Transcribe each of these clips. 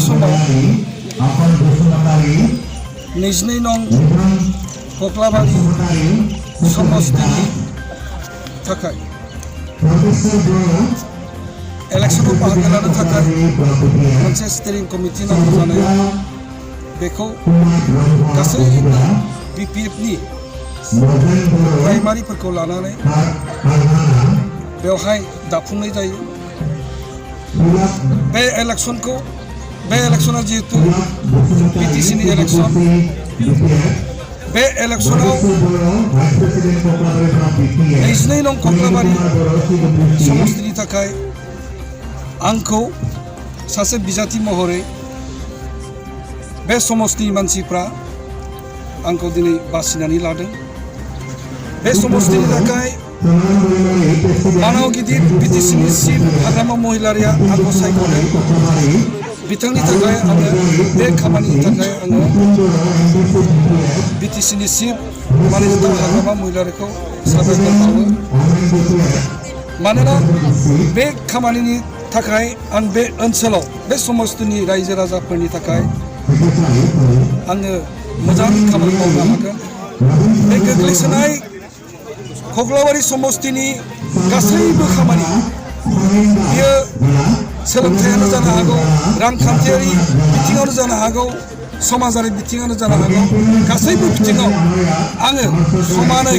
समाव 22 नं कक्लाबारि समस्तिनि थाखाय इलेक्शनाव बाहागो लानो थाखाय मोनसे स्टीरिं कमिटि नांगौ जानायाव बेखौ गासै BPFनि प्राइमारिफोरखौ लानानै बेवहाय दाफुंनाय जायो। बे इलेक्शना जिहेतु BTCनि इलेक्शन बे इलेक्शनाव 22 नं कक्लाबारि समस्तिनि थाखाय आंखौ सासे बिजाथि महरै बे समस्तिनि मानसिफ्रा आंखौ दिनै बासिनानै लादों। बे समस्तिनि थाखाय मानाव गिदिर BTCनि चिफ हाग्रामा महिलारिया आंखौ सायख'दों। बिथांनि थाखाय आङो बे खामानिनि थाखाय आङो BTCनि चिफ मानिजिथाव हाग्रामा महिलारिखौ साबायखर बावो। मानोना बे खामानिनि थाखाय आं बे ओनसोलाव बे समस्तिनि रायजो राजाफोरनि थाखाय आङो मोजां खामानि मावनो हागोन। बे गोग्लैसोनाय कक्लाबारि समस्तिनि गासैबो खामानि बियो सोलोंथायानो जानो हागौ, रांखान्थियारि बिथिङावनो जानो हागौ, समाजारि बिथिङावनो जानो हागौ, गासैबो बिथिङाव आङो समानै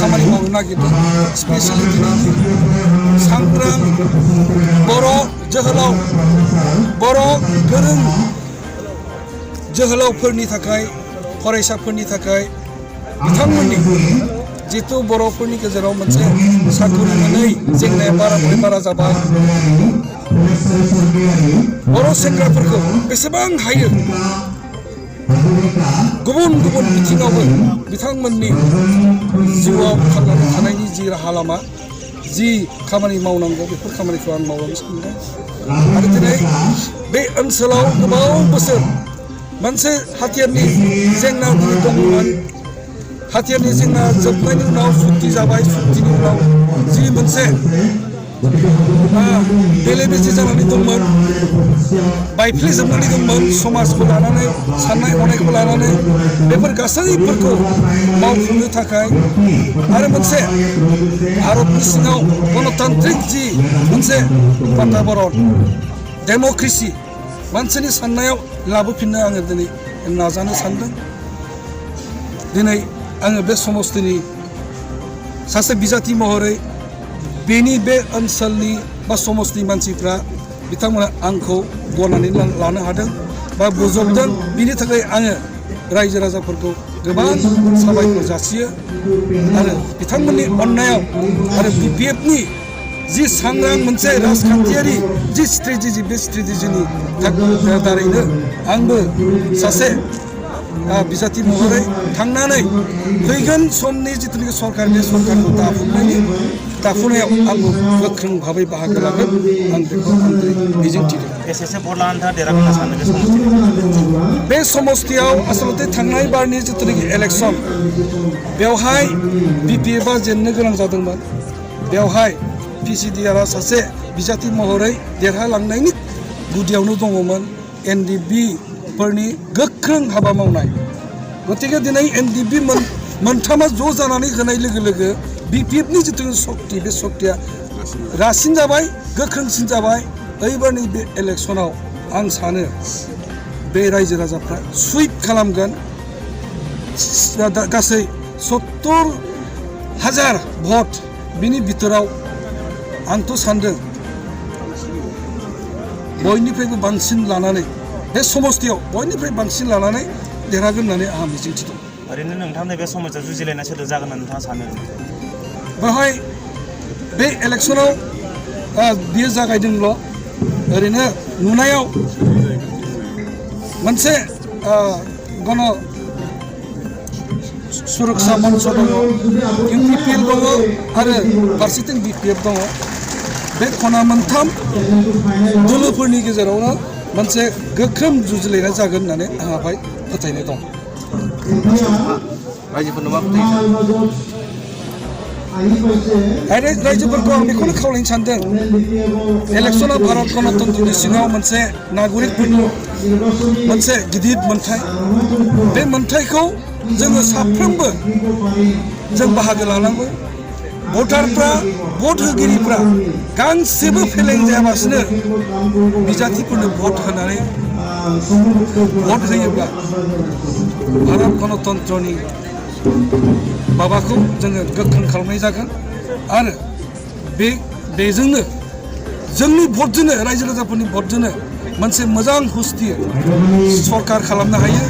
खामानि मावनो नागिरदों। स्पेसियेलि दिनैनि सांग्रां बर' जोहोलाव, बर' गोरों जोहोलावफोरनि थाखाय, फरायसाफोरनि थाखाय बिथांमोननि जिहेतु बर'फोरनि गेजेराव मोनसे साख्रि मोनै जेंनाया बारानिफ्राय बारा जाबाय। बर' सेंग्राफोरखौ बेसेबां हायो गुबुन गुबुन बिथिङावबो बिथांमोननि जिउआव थांनानै थानायनि जि राहा लामा, जि खामानि मावनांगौ बेफोर खामानिखौ आं मावलांनो सानदों। आरो दिनै बे ओनसोलाव गोबाव बोसोर मोनसे हाथियारनि जेंना दंमोन। हाथियारनि जेंना जोबनायनि उनाव सुक्ति जाबाय। सुक्तिनि उनाव जि मोनसे बेले बेजे जानानै दंमोन, बायफ्लेजोबनानै दंमोन, समाजखौ लानानै, साननाय हनायखौ लानानै बेफोर गासैफोरखौ मावफुंनो थाखाय आरो मोनसे भारतनि सिङाव गणतान्त्रिक जि मोनसे बाताबरन, डेम'क्रेसि मानसिनि साननायाव लाबोफिननो आङो दिनै नाजानो सानदों। दिनै आङो बे समस्तिनि सासे बिजाथि महरै बेनि बे ओनसोलनि बा समस्तिनि मानसिफ्रा बिथांमोना आंखौ गनायनानै लानो हादों बा बोजबदों। बिनि थाखाय आङो रायजो राजाफोरखौ गोबां साबायखर जासियो आरो बिथांमोननि अननायाव आरो BPFनि जि सांग्रां मोनसे राजखान्थियारि जि स्ट्रेटेजि, बे स्ट्रेटेजिनि दारैनो आंबो सासे बिजाथि महरै थांनानै फैगोन समनि जिथुनिखि सरकार, बे सरकारखौ दाफुंनायाव आंबो गोख्रों भाबै बाहागो लागोन। आं बेखौ मिजिंथिदों। बेसेसो भट लानानै नोंथाङा देरहागोन होनना सानो बे समस्तियाव? आसलते थांनाय बारनि जिथुनिखि इलेक्शन, बेवहाय BPFआ जेननो गोनां जादोंमोन। बेवहाय PCDR सासे बिजाथि महरै देरहालांनायनि गुदियावनो दङमोन NDP फोरनि गोख्रों हाबा मावनाय। गतिके दिनै NDP मोनथामा ज' जानानै होनाय लोगो लोगो BPFनि जिथु सक्ति, बे सक्तिया रासिन जाबाय, गोख्रोंसिन जाबाय। ओइबारनि बे इलेक्शनाव आं सानो बे रायजो राजाफ्रा सुइप खालामगोन। गासै 70,000 भट बिनि बिथोराव आंथ' सान्दों बयनिफ्रायबो बांसिन लानानै बे समस्तियाव बयनिफ्राय बांसिन लानानै देरहागोन होननानै आंहा मिजिंथि दं। ओरैनो नोंथांनि बे समस्या जुजिलायनाय सोदोब जागोन होनना नोंथाङा सानो? बेवहाय बे इलेक्शनाव बियो जागायदोंल'। ओरैनो नुनायाव मोनसे गण सुरक्षा मन्च दङ, UPPL दङ आरो फारसेथिं BPF दङ। बे खना मोनथाम दोलोफोरनि गेजेरावनो मोनसे गोख्रों जुजिलायनाय जागोन होननानै आंहा बेवहाय फोथायनाय दं। रायजोफोरखौ आं बेखौनो खावलायनो सानदों इलेक्सना भारत गणतन्त्रनि सिङाव मोनसे नागरिकफोरनि मोनसे गिदिर मोन्थाय बे मोन्थायखौ जोङो साफ्रोमबो जों बाहागो लानांगौ भटारफ्रा भट होगिरिफ्रा गांसेबो फेलें जायालासिनो बिजाथिफोरनो भट होनानै भट होयोब्ला भारत गणतन्त्रनि माबाखौ जोङो गोख्रों खालामनाय जागोन आरो बेजोंनो जोंनि भटजोंनो रायजो राजाफोरनि भटजोंनो मोनसे मोजां हुस्ति सरकार खालामनो हायो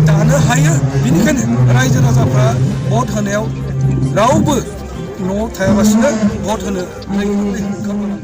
दानो हायो बेनिखायनो रायजो राजाफ्रा भट होनायाव रावबो न'आव थायालासिनो भट होनो ओंखारबोनांगौ